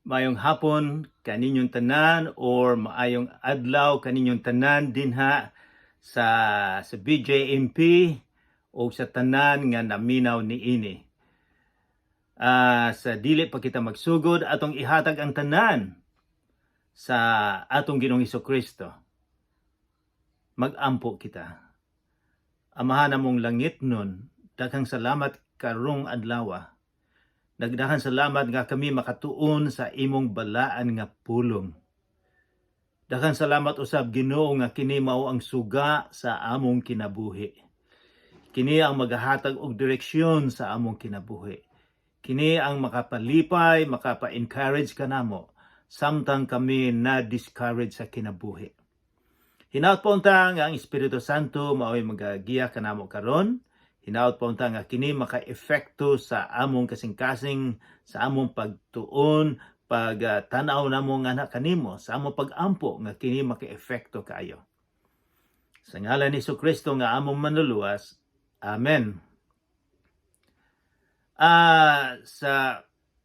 Maayong hapon kaninyong tanan or maayong adlaw kaninyong tanan dinha sa BJMP o sa tanan nga naminaw niini. Sa dili pa kita magsugod, atong ihatag ang tanan sa atong Ginoong Kristo. Magampo kita. Amahan namong langitnon, daghang salamat karong adlaw. Nagdaghang salamat nga kami makatuon sa imong balaan nga pulong. Daghang salamat usab, Ginoo, nga kini mao ang suga sa among kinabuhi. Kini ang magahatag og direksyon sa among kinabuhi. Kini ang makapalipay, makapa-encourage kanamo samtang kami na discourage sa kinabuhi. Hinaut po unta nga ang Espiritu Santo mao'y magagiya kanamo karon. Hinaut po unta nga kini maka-epekto sa among kasing-kasing, sa among pagtuon, pag tanaw namo nga na kanimo, sa among pagampo nga kini maka-epekto kaayo. Sa ngalan ni Kristo nga among Manluluwas. Amen. Sa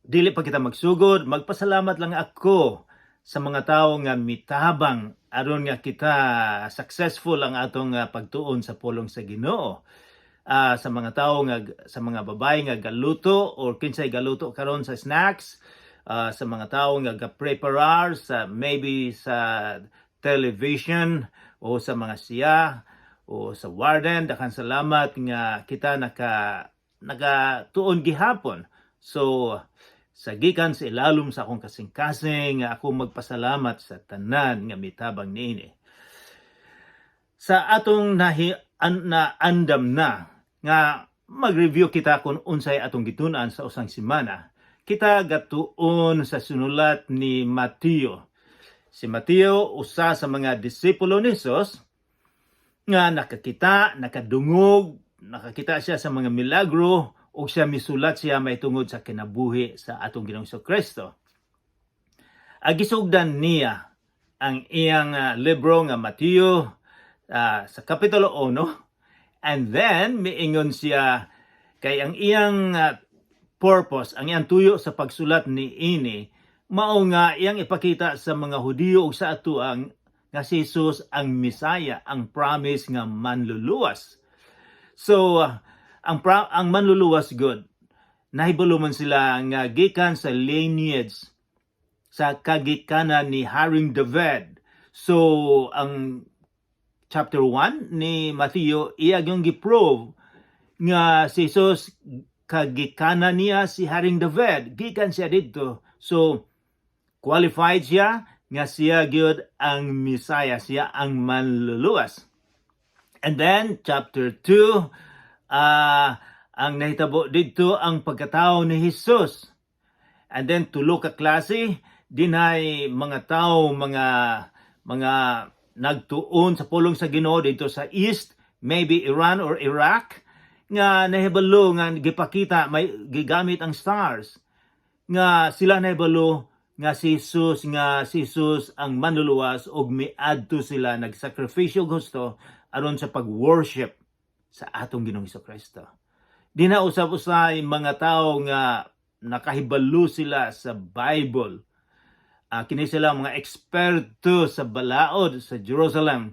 dili pa kita magsugod, magpasalamat lang ako sa mga tawo nga mitabang aron nga kita successful ang atong pagtuon sa pulong sa Ginoo. Sa mga tawo nga, sa mga babae nga galuto or kinsay galuto karon sa snacks, sa mga tawo nga ga-preparar sa maybe sa television o sa mga siya o sa warden, daghang salamat nga kita nakatuon gihapon. So sa gikan sa ilalom sa akong kasing-kasing nga ako magpasalamat sa tanan nga mitabang niini. Sa atong nahi an, na andam na nga mag-review kita kung unsay atong gitun-an sa usang semana. Kita gatuon sa sinulat ni Mateo. Si Mateo, usa sa mga disipulo ni Jesus, nga nakakita, nakadungog, nakakita siya sa mga milagro o siya misulat siya may tungod sa kinabuhi sa atong Ginoong Kristo. Gisugdan niya ang iyang libro nga Mateo sa Kapitulo 1 and then miingon siya kay ang iyang purpose, ang iyang tuyo sa pagsulat ni ini mao nga iyang ipakita sa mga Hudiyo ug sa atuang nga si Jesus ang Mesaya, ang promise nga Manluluwas. So, ang Manluluwas gud, nahibalo man sila nga gikan sa lineage, sa kagikanan ni Haring David. So, ang chapter 1 ni Matthew, iya yung giprove nga si Jesus kagikanan niya si Haring David. Gikan siya didto. So, qualified siya nga siya gyud ang Messiah, siya ang Manluluwas. And then chapter 2, ang nahitabo didto ang pagkatao ni Jesus. And then tulo ka klase dinay mga tao, mga nagtuon sa pulong sa Ginoo didto sa East, maybe Iran or Iraq, nga nahibalo nga gipakita may gigamit ang stars nga sila nahibalo nga si Jesus ang Manluluwas ug miadto sila, nagsakripisyo gusto aron sa pag-worship sa atong Ginoong Kristo. Di na usab usay mga tao nga nakahibalo sila sa Bible. Kini sila mga eksperto sa balaod sa Jerusalem.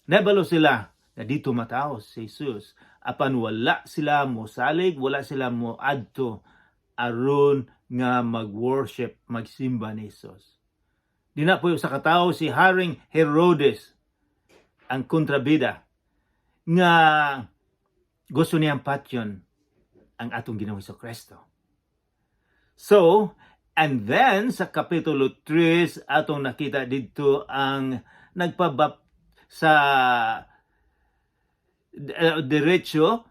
Nahibalo sila na didto matawo si Jesus. Apan wala sila mosalig, wala sila mo adto aron nga mag-worship, magsimba ni Jesus. Di na po sa katawo si Haring Herodes ang kontrabida nga gusto niyang patyon ang atong Ginoong Kristo. So, and then sa Kapitulo 3, atong nakita didto ang nagpabap sa diretso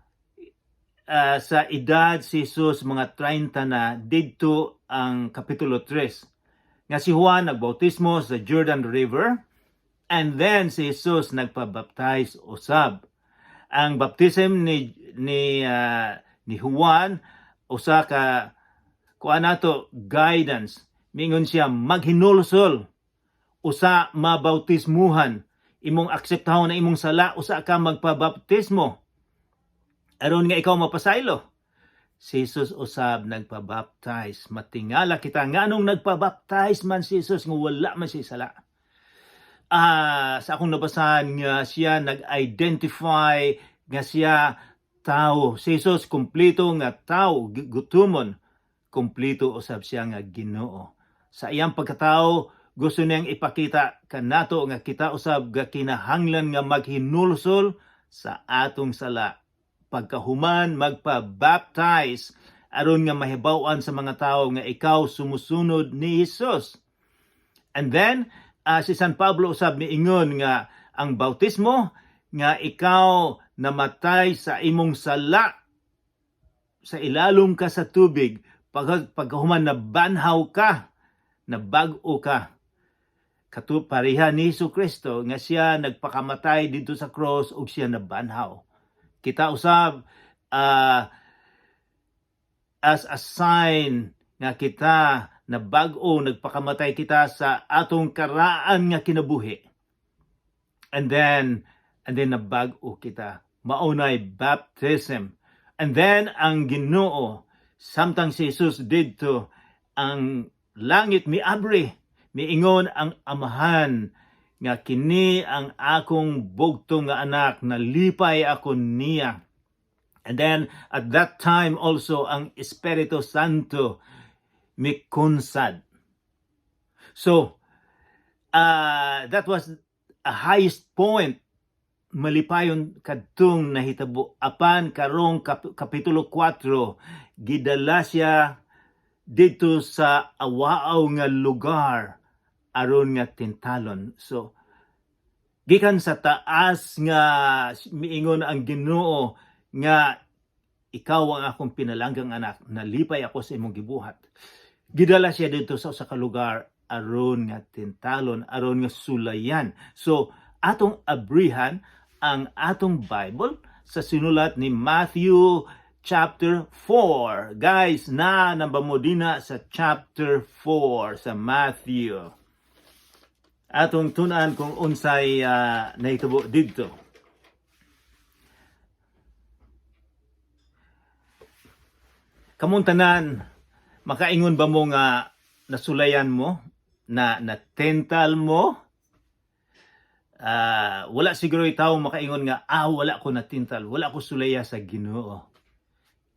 sa edad si Jesus mga 30 na didto ang Kapitulo 3 nga si Juan nagbautismo sa Jordan River and then si Jesus nagpabaptize usab. Ang baptism ni Juan usa ka kuan nato, guidance. Mingon siya, "Maghinulsol usa mabautismuhan, imong akseptahon na imong sala, usa ka magpabaptismo aron nga ikaw mapasaylo." Si Jesus usab nagpa-baptize. Matingala kita nganong nagpa-baptize man si Jesus nga wala man siya sala. Sa akong nabasahan nga siya nag-identify nga siya tao. Si Jesus kumpleto nga tao, gutumon. Kumpleto usab siya nga Ginoo. Sa iyang pagkatao, gusto niyang ipakita kanato nga kita usab ga kinahanglan nga maghinulsol sa atong sala. Pagkahuman magpa-baptize aron nga mahibaw-an sa mga tao nga ikaw sumusunod ni Jesus. And then si San Pablo usab miingon nga ang bautismo nga ikaw namatay sa imong sala sa ilalom ka sa tubig, pagkahuman nabanhaw ka, nabag-o ka. Katu pareha ni Hesus Kristo nga siya nagpakamatay dito sa cross ug siya nabanhaw. Kita usab as a sign nga kita na bag-o, nagpakamatay kita sa atong karaan nga kinabuhi. And then nabag-o kita. Maunay baptism. And then ang Ginoo, samtang si Jesus didto, ang langit miabri, miingon ang Amahan nga kini ang akong bugtong nga anak, nalipay ako niya. And then at that time also ang Espiritu Santo mikunsad. So that was a highest point, malipayon kadtong nahitabo. Apan karong kapitulo 4, gidala siya didto sa awaaw nga lugar aron nga tintalon. So gikan sa taas nga miingon ang Ginoo nga ikaw ang akong pinalanggang anak, nalipay ako sa imong gibuhat. Gidala siya didto sa usa ka lugar aron nga tintalon, aron nga sulayan. So atong abrihan ang atong Bible sa sinulat ni Matthew chapter 4. Guys, na namba mo dina sa chapter 4 sa Matthew. Atong tun-an kung unsay nahitabo didto. Kamong tanan, makaingon ba mo nga nasulayan mo, na natental mo? Wala siguro itaw makaingon nga, "Ah, wala ko natintal, wala ko sulaya sa Ginoo."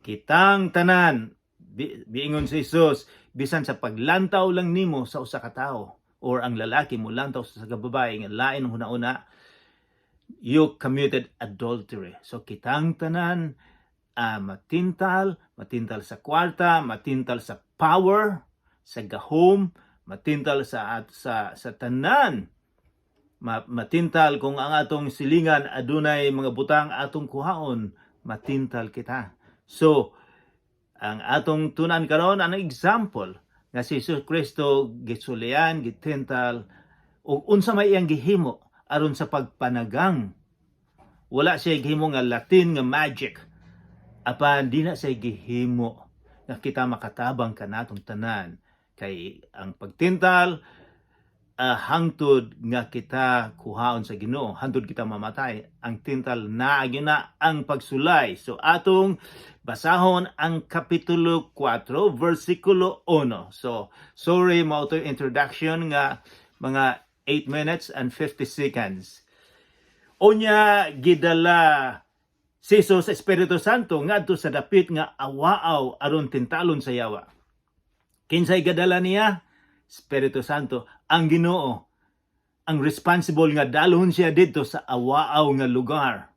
Kitang tanan, biingon si Jesus, bisan sa paglantaw lang nimo sa usa ka tawo or ang lalaki mo lantaw sa usa ka babae nga lain ang hunahuna, you committed adultery. So kitang tanan matintal, matintal sa kwarta, matintal sa power, sa gahom, matintal sa tanan. Matintal kung ang atong silingan adunay mga butang atong kuhaon, matintal kita. So, ang atong tun-an karon ang example nga si Jesus Kristo gisulian, gitintal ug unsa may iyang gihimo aron sa pagpanagang. Wala siya gihimo nga Latin nga magic. Apan di na siya gihimo nga kita makatabang kanatong tanan kay ang pagtintal hangtod nga kita kuhaon sa Ginoo, hangtod kita mamatay. Ang tintal naa na ang pagsulay. So atong basahon ang kapitulo 4 versikulo 1. So sorry, mao to introduction nga mga 8 minutes and 50 seconds. Unya gidala si Jesus sa Espiritu Santo ngadto sa dapit nga awaaw aron tintalon sa yawa. Kinsay gadala niya? Espiritu Santo, ang Ginoo. Ang responsible nga dalhon siya didto sa awaaw nga lugar.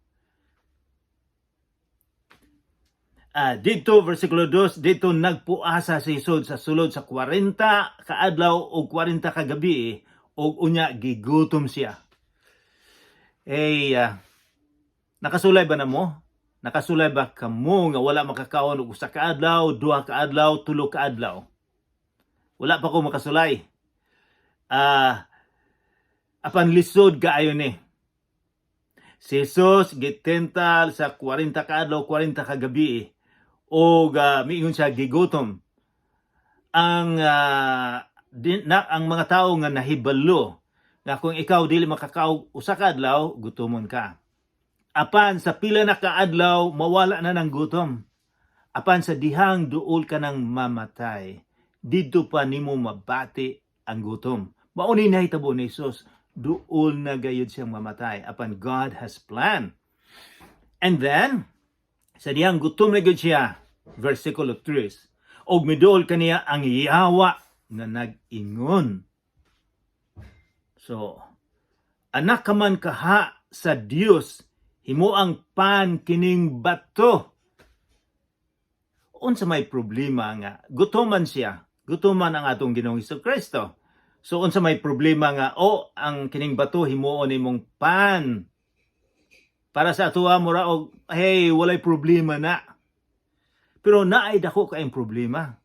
Didto versikulo 2, didto nagpuasa si Jesus sa sulod sa 40 kaadlaw o 40 kagabi ug unya gigutom siya. Hey, nakasulay ba na mo? Nakasulay ba kamo nga wala makakaon og usa ka adlaw, duha ka adlaw, tulo ka adlaw? Wala pa ko makasulay. Apan lisod kaayo ni. Si Jesus gitintal sa 40 ka adlaw, 40 ka gabi og miingon siya gigutom. Ang mga tawo nga nahibalo nga kung ikaw dili makakaog usa ka adlaw, gutomon ka. Apan sa pila na kaadlaw, mawala na ng gutom. Apan sa dihang duol ka nang mamatay, didto pa nimo mabati ang gutom. Mao ni nahitabo ni Jesus, duol na gayud siyang mamatay. Apan God has plan. And then, sa dihang gutom na gyud siya, versikulo 3, og miduol kaniya ang yawa nga nag-ingon. So, "Anak ka man kaha sa Dios, himuang pan kining bato." Unsa may problema nga gutom man siya, gutom man ang atong Ginoong Kristo? So unsa may problema nga, "Oh, ang kining bato himuon nimong pan"? Para sa atoa, mura og, hey, walay problema na. Pero naay dako kaayong problema.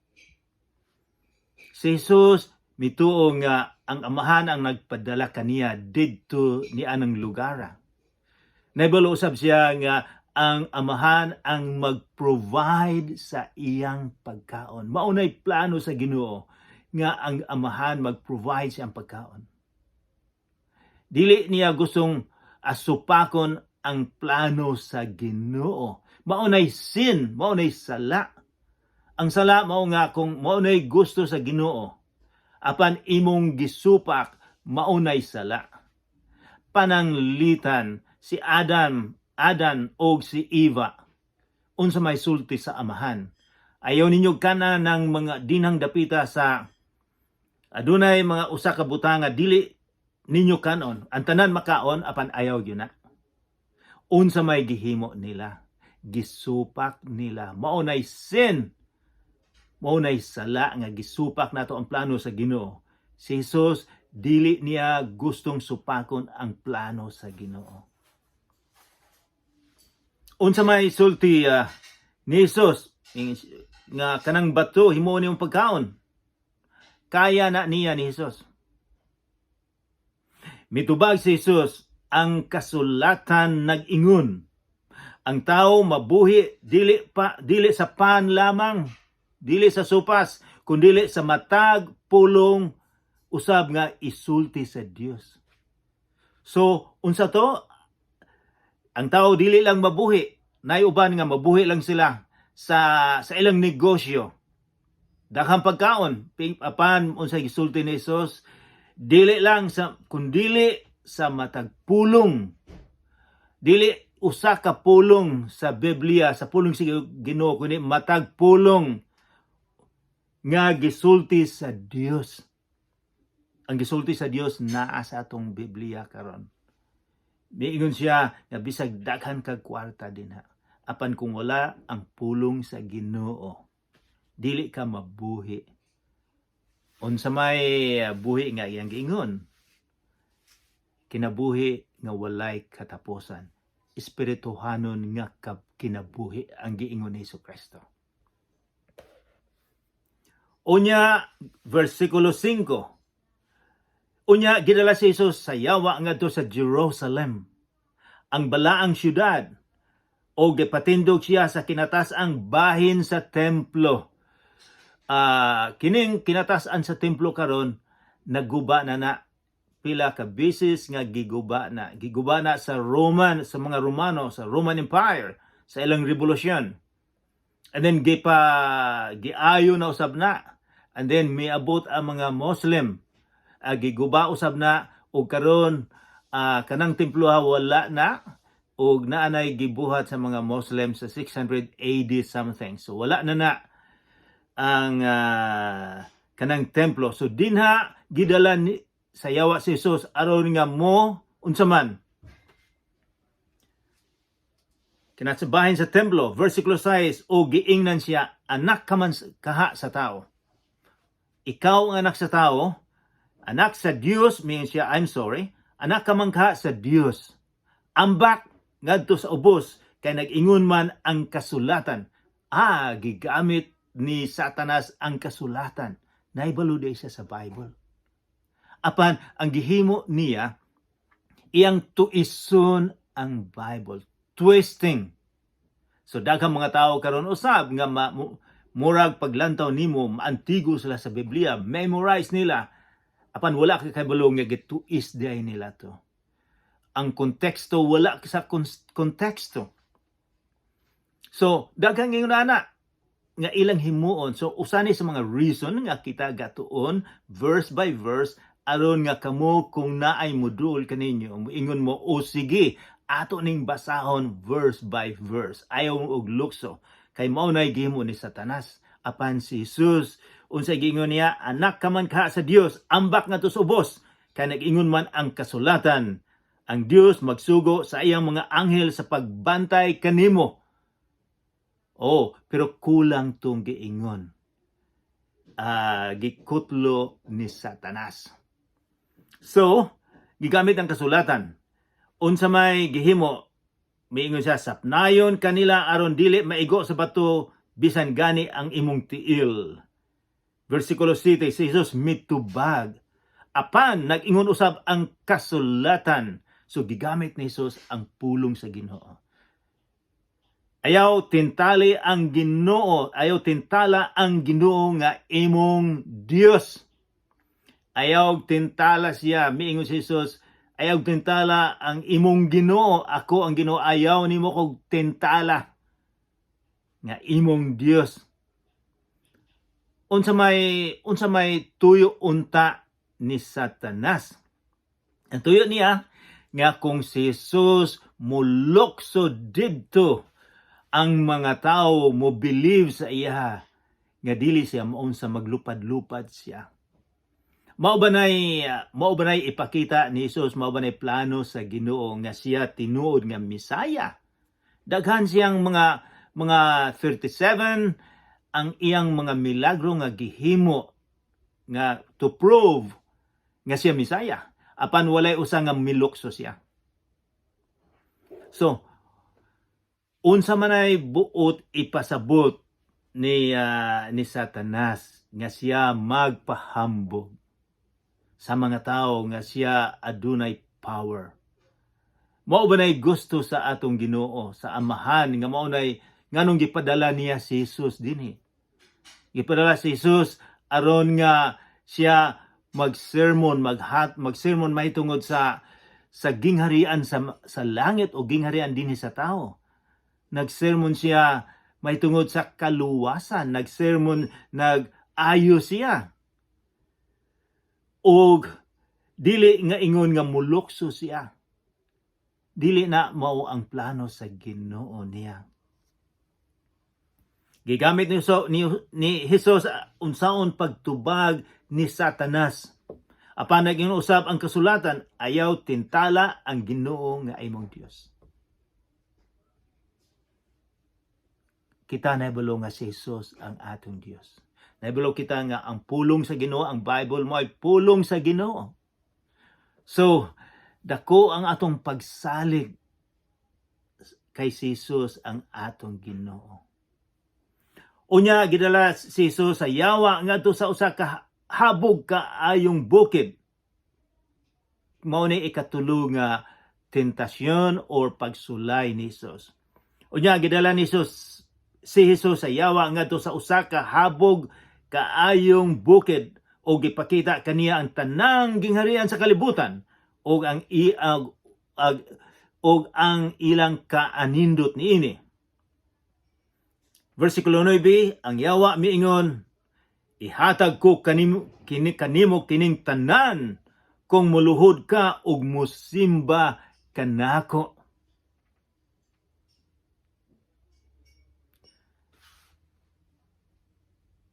Si Jesus mituo nga ang Amahan ang nagpadala kaniya didto ni anang lugar. Nahibalo usab siya nga ang Amahan ang mag-provide sa iyang pagkaon. Mao nay plano sa Ginoo nga ang Amahan mag-provide sa iyang pagkaon. Dili niya gustong asupakon ang plano sa Ginoo. Mao nay sin, mao nay sala. Ang sala mao nga kung mao nay gusto sa Ginoo, apan imong gisupak, mao nay sala. Pananglitan si Adan og si Eva. Unsa may sulti sa Amahan? "Ayaw ninyo kana ng mga dinhang dapita sa adunay mga usa ka butang nga dili ninyo kanon. Ang tanan makaon, apan ayaw gyud na." Unsa may gihimo nila? Gisupak nila. Mao nay sin. Mao nay sala nga gisupak nato ang plano sa Ginoo. Si Jesus, dili niya gustong supakon ang plano sa Ginoo. Unsa may sulti ni Jesus nga kanang bato himuon niyong pagkaon? Kaya na niya ni Jesus. Mitubag si Jesus, "Ang kasulatan nag-ingon, ang tao mabuhi dili pa dili sa pan lamang, dili sa sopas, kundili sa matag pulong usab nga isulti sa Dios." So, unsa to? Ang tao dili lang mabuhi, nay uban nga mabuhi lang sila sa ilang negosyo. Daghang pagkaon, apan unsay gisulti ni Jesus? Dili lang sa kundili sa matag pulong. Dili usa ka pulong sa Biblia, sa pulong sa Ginoo, kundi matag pulong nga gisulti sa Dios. Ang gisulti sa Dios naa sa atong Biblia karon. Miingon siya nga bisag daghan kag kwarta dinha, apan kung wala ang pulong sa Ginoo, dili ka mabuhi. Unsa may buhi nga iyang giingon? Kinabuhi nga walay katapusan. Espirituhanon nga kinabuhi ang giingon ni Hesus Kristo. Unya, versikulo 5. Unya, gidala si Jesus sa yawa ngadto sa Jerusalem, ang balaang syudad, o gipatindog siya sa kinatas-ang bahin sa templo. Kining kinatas-an sa templo karon naguba na na, pila ka beses nga giguba na. Giguba na sa Roman, sa mga Romano, sa Roman Empire, sa ilang revolusyon. And then gipa giayo na usab na. And then miabot ang mga Muslim. Giguba usab na ug karon kanang templo wala na ug naanay gibuhat sa mga Muslim sa 600 AD something. So wala na na ang kanang templo. So dinha gidala ni sa yawa si Jesus aron nga mo unsa man kinatsabahin sa templo. Versikulo 6, o giingnan siya, "Anak ka man kaha sa tao. Ikaw ang anak sa tao, anak sa Dios," miingon siya, I'm sorry, "anak ka man kaha sa Dios. Ambak ngadto sa ubos kay nag-ingon man ang kasulatan." Gigamit ni Satanas ang kasulatan. Naibalo di siya sa Bible. Apan ang gihimo niya, iyang tuison ang Bible. Twisting. So daghang mga tao karon usab nga murag paglantaw nimo maantigo sila sa Biblia, memorize nila. Apan wala ka kabalo nga gituis diay nila to. Ang konteksto, wala sa konteksto. So daghang ingon ana. nga ilang himuon. So usa ni sa mga reason nga kita gatuon verse by verse aron nga kamo, kung naay modul kaninyo, ingon mo, "O sige, ato ning basahon verse by verse." Ayaw og lukso kay mao nay gihimo ni Satanas. Apan si Jesus, unsay giingon niya? "Anak ka man ka sa Dios, ambak ngadto sa ubos, kay nag-ingon man ang kasulatan, ang Dios magsugo sa iyang mga anghel sa pagbantay kanimo." Oh, pero kulang tong giingon. Gikutlo ni Satanas. So, gigamit ang kasulatan. Unsa may gihimo, miingon siya, "Sapnayon kanila aron dili maigo sa bato bisan gani ang imong tiil." Versikulo 7, si Jesus mitubag. "Apan nag-ingon usab ang kasulatan." So gigamit ni Jesus ang pulong sa Ginoo. "Ayaw tintali ang Ginoo, ayaw tintala ang Ginoo nga imong Dios." Ayaw tintala siya, miingon si Jesus, "Ayaw tintala ang imong Ginoo, ako ang Ginoo, ayaw nimo kog tintala nga imong Dios." Unsa may tuyo unta ni Satanas? Ang tuyo niya nga kung si Jesus mulokso didto, ang mga tao mo believe sa iya nga dili siya maunsa, maglupad-lupad siya. Mao ba nay ipakita ni Jesus, mao ba nay plano sa Ginoo nga siya tinuod nga Misaya? Daghan siyang mga 37 ang iyang mga milagro nga gihimo nga to prove nga siya Misaya. Apan walay usa nga milukso siya. So, unsa man ay buot ipasabot ni Satanas nga siya magpahambog sa mga tao nga siya adunay power? Mao ba nay gusto sa atong Ginoo, sa Amahan, nga mao nay nganong gipadala niya si Jesus dinhi? Gipadala si Jesus aron nga siya mag-sermon, mag-sermon mahitungod sa gingharian sa langit o gingharian dinhi sa tao. Nagsermon siya mahitungod sa kaluwasan, nagsermon, nag-ayo siya. Og dili nga ingon nga mulukso siya. Dili na mao ang plano sa Ginoo niya. Gigamit ni Jesus unsaon pagtubag ni Satanas. "Apan nag-ingon usab ang kasulatan, ayaw tintala ang Ginoo nga imong Dios." Kita nahibalo nga si Jesus ang atong Dios. Nahibalo kita nga ang pulong sa Ginoo, ang Bible mo ay pulong sa Ginoo. So, dako ang atong pagsalig kay si Jesus ang atong Ginoo. Unya gidala si Jesus sa yawa ngadto sa usa ka habog kaayong bukid. Mao ni ikatulo nga tentasyon or pagsulay ni Jesus. Unya gidala ni Jesus si Jesus sa yawa ngadto sa usa ka habog kaayong bukid o gipakita kaniya ang tanang gingharian sa kalibutan og ang i ag, ag, og ang ilang kaanindot niini. Versikulo 9, ang yawa miingon, "Ihatag ko kanimo kining tanan kung muluhod ka ug musimba kanako."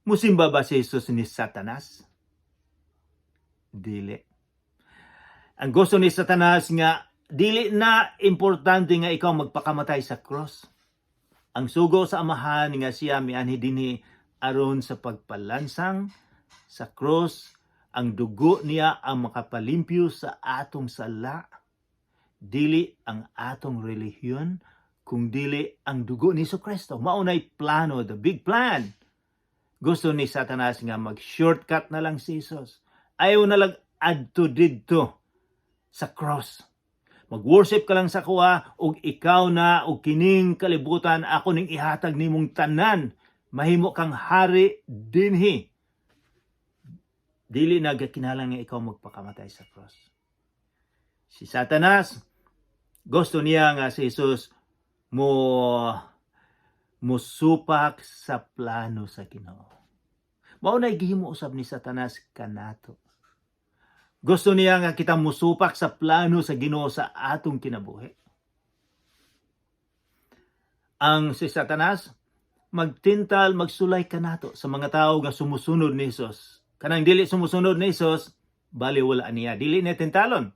Musimba ba si Jesus ni Satanas? Dili. Ang gusto ni Satanas nga dili na importante nga ikaw magpakamatay sa cross. Ang sugo sa Amahan nga siya mianhi dinhi aron sa pagpalansang sa cross, ang dugo niya ang makapalimpyo sa atong sala. Dili ang atong relihiyon, kung dili ang dugo ni Kristo. Mao nay plano, the big plan. Gusto ni Satanas nga mag-shortcut na lang si Jesus. Ayaw na lang adto didto sa cross. "Mag-worship ka lang sa kuha ug ikaw na og kining kalibutan ako ning ihatag nimong tanan. Mahimo kang hari dinhi. Dili na kinahanglan nga ikaw magpakamatay sa cross." Si Satanas, gusto niya nga si Jesus mo Musupak sa plano sa Ginoo. Mao na gihimo usab ni Satanas kanato. Gusto niya nga kita musupak sa plano sa Ginoo sa atong kinabuhi. Ang si Satanas magtintal, magsulay kanato sa mga tao nga sumusunod ni Hesus. Kanang dili sumusunod ni Hesus, bali wala niya. Dili niya tintalon.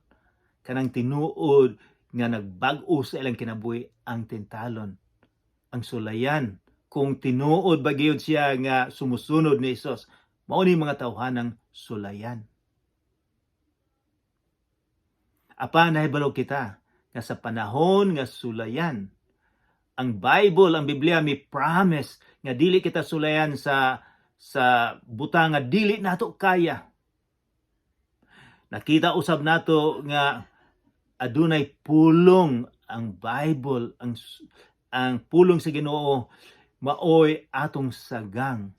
Kanang tinuod nga nagbag-o sa ilang kinabuhi ang tintalon. Ang sulayan kung tinuod ba gyud siya nga sumusunod ni Hesus. Mao ni mga tawhanang sulayan. Apan nahibalo kita nga sa panahon nga sulayan, ang Bible, ang Biblia may promise nga dili kita sulayan sa butang nga dili nato kaya. Nakita usab nato nga adunay pulong ang Bible, ang pulong sa Ginoo maoy atong sagang.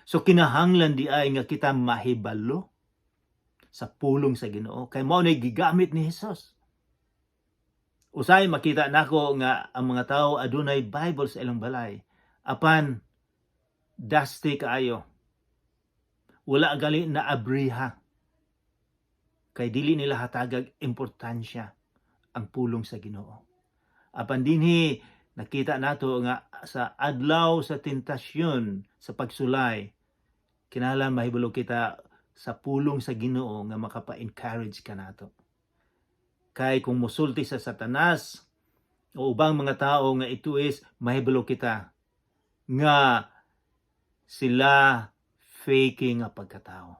So kinahanglan di ay nga kita mahibalo sa pulong sa Ginoo kay mao ni gigamit ni Hesus. Usay makita nako nga ang mga tao adunay Bible sa ilang balay, apan dusty kaayo. Wala gali na abriha. Kay dili nila hatagag importansya ang pulong sa Ginoo. Apan dinhi nakita nato nga sa adlaw sa tentasyon sa pagsulay, kinahanglan mahibalo kita sa pulong sa Ginoo nga makapa-encourage kanato. Kay kung musulti sa Satanas o ubang mga tao nga ito is mahibalo kita nga sila fake nga pagkatao.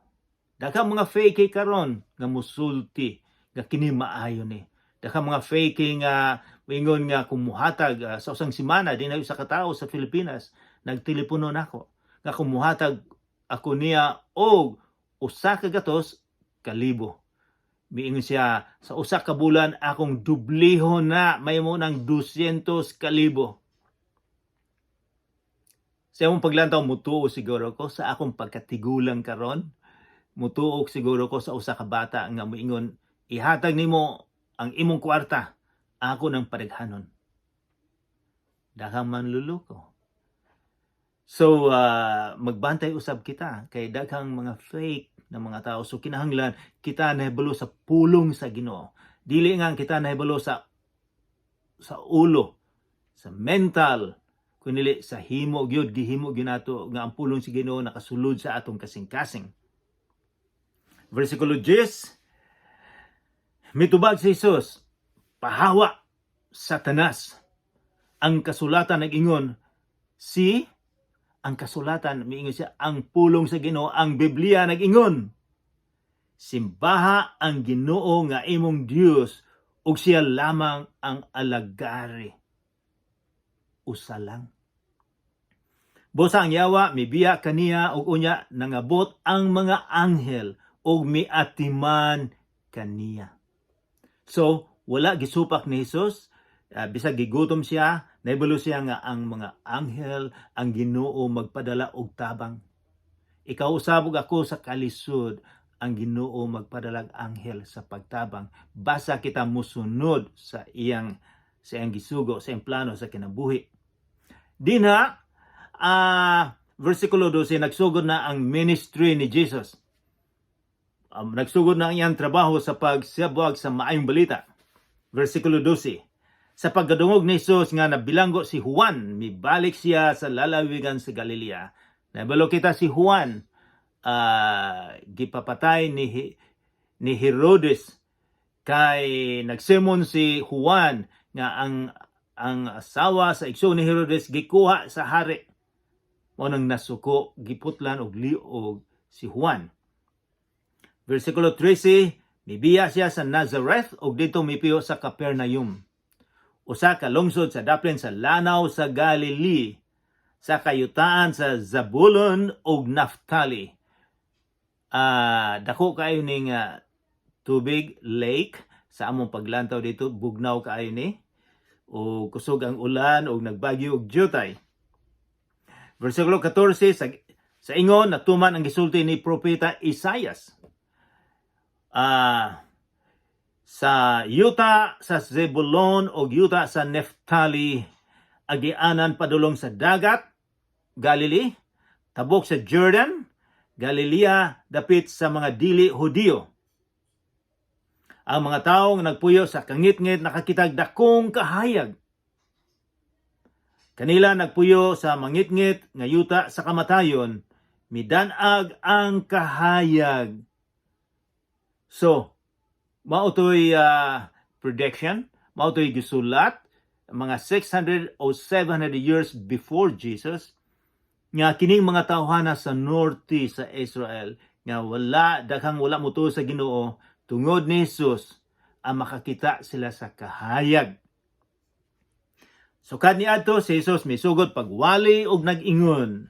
Daghang mga fake karon nga musulti nga kini maayo ni. Daghang mga fake nga moingon nga kung muhatag sa usang semana din usa ka tawo sa Pilipinas nagtelepono nako nga kung muhatag ako niya og 1 ka gatos kalibo. Miingon siya, sa 1 ka bulan akong dublihon na, may mo ng 200 kalibo. Sa among paglantaw, mutuo siguro ko sa akong pagkatigulang karon. Mutuo siguro ko sa usa ka bata nga moingon, "Ihatag nimo ang imong kwarta, ako nang padaghanon." Daghang manluloko. So, magbantay usab kita kay daghang mga fake na mga tao. So kinahanglan kita nahibalo sa pulong sa Ginoo. Dili nga kita nahibalo sa ulo, sa mental, kundi sa himo gyud, gihimo gyud nato nga ang pulong sa Ginoo nakasulod sa atong kasing-kasing. Versikulo 10. Mitubag si Jesus, "Pahawa, Satanas. Ang kasulatan nag-ingon," si ang kasulatan, miingon siya, ang pulong sa Ginoo, ang Biblia nag-ingon, "Simbaha ang Ginoo nga imong Dios ug siya lamang ang alagari." Usa lang. Busa ang yawa mibiya kaniya ug unya nangabot ang mga anghel ug miatiman kaniya. So, wala gisupak ni Jesus, bisag gigutom siya, nahibalo siya nga ang mga anghel, ang Ginoo magpadala og tabang. Ikaw usab ug ako sa kalisod, ang Ginoo magpadala og anghel sa pagtabang. Basta kita musunod sa iyang gisugo, sa iyang plano sa kinabuhi. Dinha, versikulo 12, nagsugod na ang ministry ni Jesus. Nagsugod na ang iyang trabaho sa pagsabwag sa maayong balita. Versikulo 12. Sa pagkadungog ni Jesus nga nabilanggo si Juan, mibalik siya sa lalawigan sa Galilea. Nahibalo kita si Juan, gipapatay ni Herodes kay nagsermon si Juan nga ang asawa sa igsoon ni Herodes gikuha sa hari. Mao nang nasuko, giputlan og liog si Juan. Versikulo 13, mibiya siya sa Nazareth ug didto mipiyo sa Capernaum, usa ka lungsod sa daplin sa lanaw sa Galilee, sa kayutaan sa Zabulon ug Naphtali. Dako kaayo ning tubig, lake, sa among paglantaw dito, bugnaw kaayo ni o kusog ang ulan ug nagbagyo og jutay. Versikulo 14, sa ingon natuman ang gisulti ni propeta Isaias. Sa yuta sa Zebulon o yuta sa Neftali Agianan padulong sa dagat, Galilee, tabok sa Jordan, Galilea, dapit sa mga dili Hudiyo. Ang mga tawo nga nagpuyo sa kangitngit nakakitag dakong kahayag. Kanila nagpuyo sa mangitngit nga yuta sa kamatayon, midanag ang kahayag. So, mao to'y prediction, mao to'y gisulat mga 600 o 700 years before Jesus nga kining mga tawhana sa norte sa Israel nga wala daghang wala motuo sa Ginoo, tungod ni Jesus ang makakita sila sa kahayag. Sukad niadto, si Jesus misugod pagwali og nag-ingon,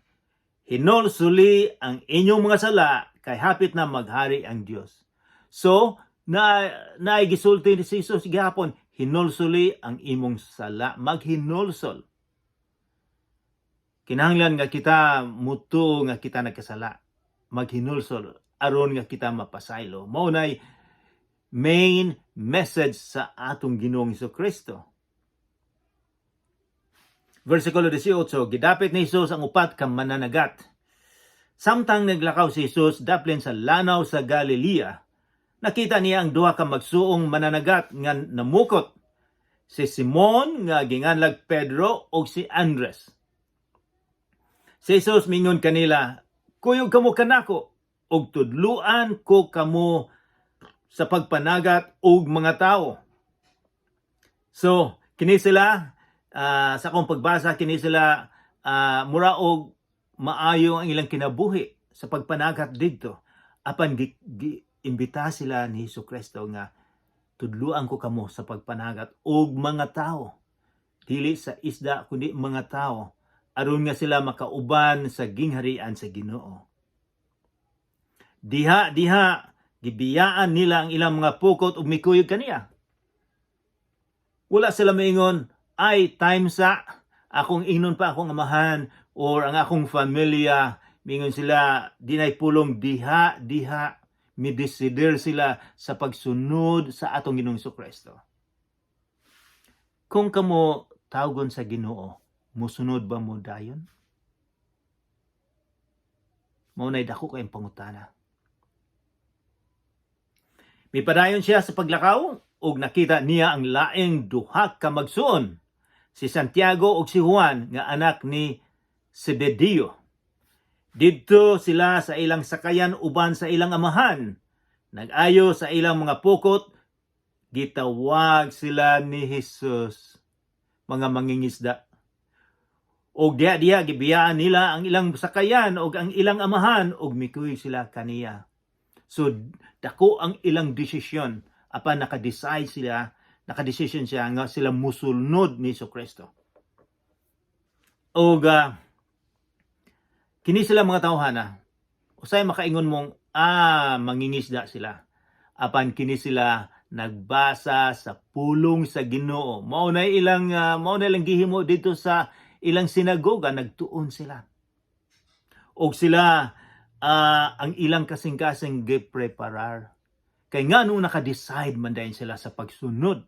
"Hinulsuli ang inyong mga sala kay hapit na maghari ang Dios." So, na naay gisulti ni si Jesus gihapon, hinulsuli ang imong sala, maghinulsol. Kinahanglan nga kita mutuo nga kita nagkasala, maghinulsol aron nga kita mapasaylo. Mao nay main message sa atong Ginoong Kristo. Versikulo 18, gidapit ni Jesus ang upat ka mananagat. Samtang naglakaw si Jesus daplin sa lanaw sa Galilea, nakita niya ang duha ka magsuong mananagat nga namukot, si Simon nga ginganlag Pedro ug si Andres. Si Jesus mingon kanila, "Kuyog kamo kanako ug tudluan ko kamo sa pagpanagat og mga tao." So, kini sila, sa akong pagbasa, kini sila mura og maayo ang ilang kinabuhi sa pagpanagat didto. Apan gi imbita sila ni Hesus Kristo nga tudluan ko kamo sa pagpanagat og mga tao. Dili sa isda kundi mga tao, aron nga sila makauban sa gingharian sa Ginoo. Diha diha gibiyaan nila ang ilang mga pukot ug mikuyog kaniya. Wala sila maingon, "Ay, time sa akong ingnon pa akong amahan or ang akong familia." Mingon sila, dinay pulong, diha diha midesider sila sa pagsunod sa atong Ginoong Kristo. Kung kamo tawgon sa Ginoo, musunod ba mo dayon? Mao nay dako kayong pangutana. Mipadayon siya sa paglakaw ug nakita niya ang laing duha ka magsuon, si Santiago ug si Juan nga anak ni Zebedeo. Didto sila sa ilang sakayan uban sa ilang amahan. Nag-ayo sa ilang mga pukot, gitawag sila ni Jesus, mga mangingisda. Og diha diha gibiyaan nila ang ilang sakayan og ang ilang amahan og mikuyog sila kaniya. So dako ang ilang desisyon, apan naka-decide sila, naka-decision siya nga sila musulnod ni Kristo. Og kini sila mga tawhana, usay makaingon mong mangingisda sila. Apan kini sila nagbasa sa pulong sa Ginoo. Mao na ilang gihimo dito sa ilang sinagoga, nagtuon sila. Og sila ang ilang kasing-kasing gipreparar. Kay ngano, naka-decide man dayon sila sa pagsunod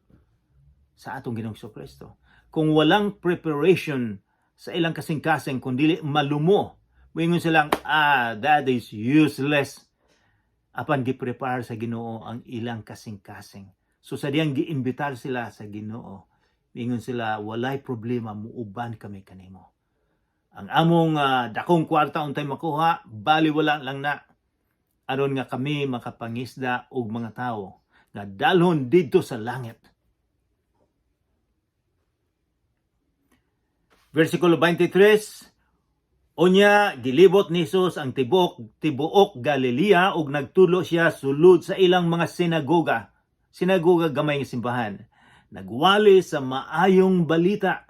sa atong Ginoong Kristo. Kung walang preparation sa ilang kasing-kasing, kung dili malumo, moingon silang, "Ah, that is useless." Apan giprepare sa Ginoo ang ilang kasing-kasing. So sa diyang giimbitar sila sa Ginoo, mingon sila, "Walay problema, muuban kami kanimo. Ang among dakong kwarta untay makuha, baliwala lang na. Aron nga kami makapangisda og mga tao nga dalhon didto sa langit." Versikulo 23, Unya gilibot ni Jesus ang tibok tibuok Galilea ug nagtulo siya sulod sa ilang mga sinagoga. Sinagoga, gamay nga simbahan. Nagwali sa maayong balita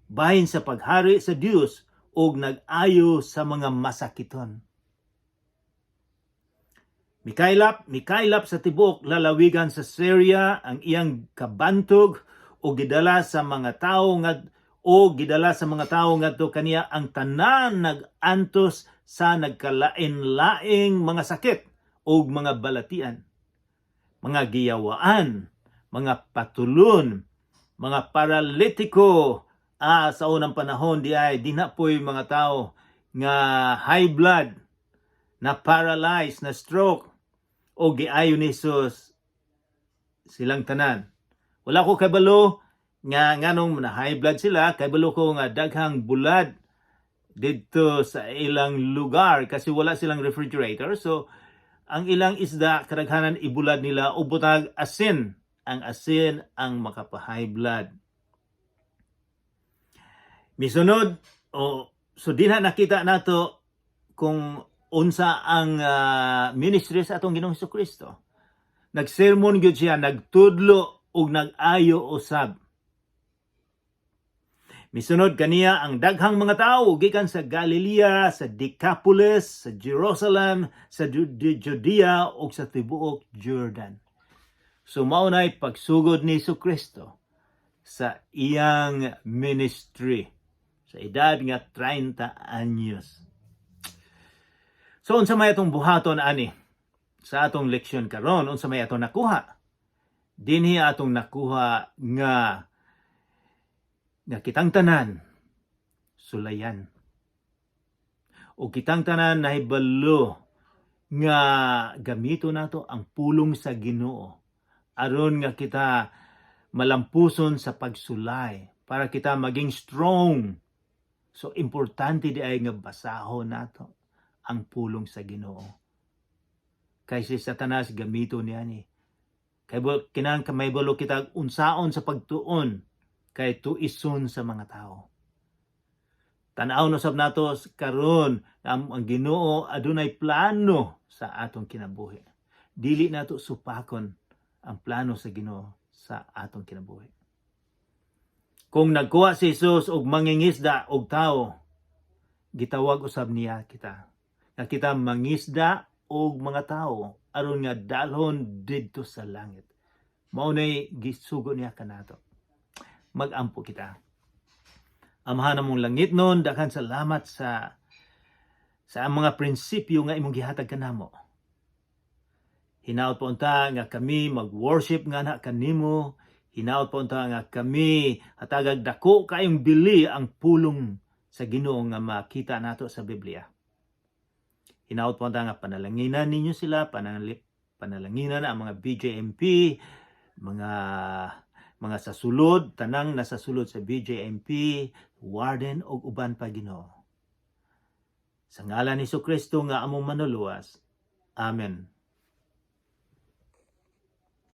bahin sa paghari sa Dios ug nag-ayo sa mga masakiton. Mikaylap sa tibuok lalawigan sa Syria ang iyang kabantog o gidala sa mga tawo ngadto kaniya ang tanan nag-antos sa nagkalain-laing mga sakit ug mga balatian, mga giyawaan, mga patulon, mga paralitiko, Sa unang panahon di ay dinha po'y mga tao nga high blood, na paralyzed, na stroke, o giayo ni Jesus silang tanan. Wala ko kabalo nga nganong na high blood sila, kabalo ko nga daghang bulad didto sa ilang lugar kasi wala silang refrigerator. So ang ilang isda kadaghanan ibulad nila o butag asin. Ang asin ang makapa-high blood. Misunod o so dinha nakita nato kung unsa ang ministry sa atong Ginoong Kristo. Nagsermon gyud siya, nagtudlo ug nag-ayo usab. Misunod kaniya ang daghang mga tao gikan sa Galilea, sa Decapolis, sa Jerusalem, sa Judea ug sa tibuok Jordan. So mao nay pagsugod ni Kristo sa iyang ministry sa edad nga 30 anyos. So unsa may atong buhaton ani sa atong leksyon karon, unsa may atong nakuha? Dinhi atong nakuha nga nga kitang tanan sulayan. O kitang tanan nahibalo nga gamito nato ang pulong sa Ginoo aron nga kita malampuson sa pagsulay para kita maging strong. So importante di ay nga basahon nato ang pulong sa Ginoo. Kay si Satanas gamito niya ni. Kay kinahanglan ka mahibalo kita unsaon sa pagtuon kay tuison sa mga tao. Tan-aw na sab nato karon ang Ginoo adunay plano sa atong kinabuhi. Dili nato supakon ang plano sa Ginoo sa atong kinabuhi. Kung nagkuha si Jesus og mangingisda og tao, gitawag usab niya kita. Nga kita mangisda og mga tao aron nga dalhon didto sa langit. Mao nay gisugo niya kanato. Magampo kita. Amahan namong langitnon, daghan salamat sa mga prinsipyo nga imong gihatag kanamo. Hinaot po unta nga kami mag-worship nga na kanimo. Hinaot po unta nga kami hatagag dako kayong bili ang pulong sa Ginoo nga makita nato sa Biblia. Hinaot po unta nga panalanginan ninyo sila, panalanginan ang mga BJMP, mga sa sulod, tanang nasa sulod sa BJMP, warden ug uban pa, Ginoo. Sa ngalan ni Kristo nga among manuluwas. Amen.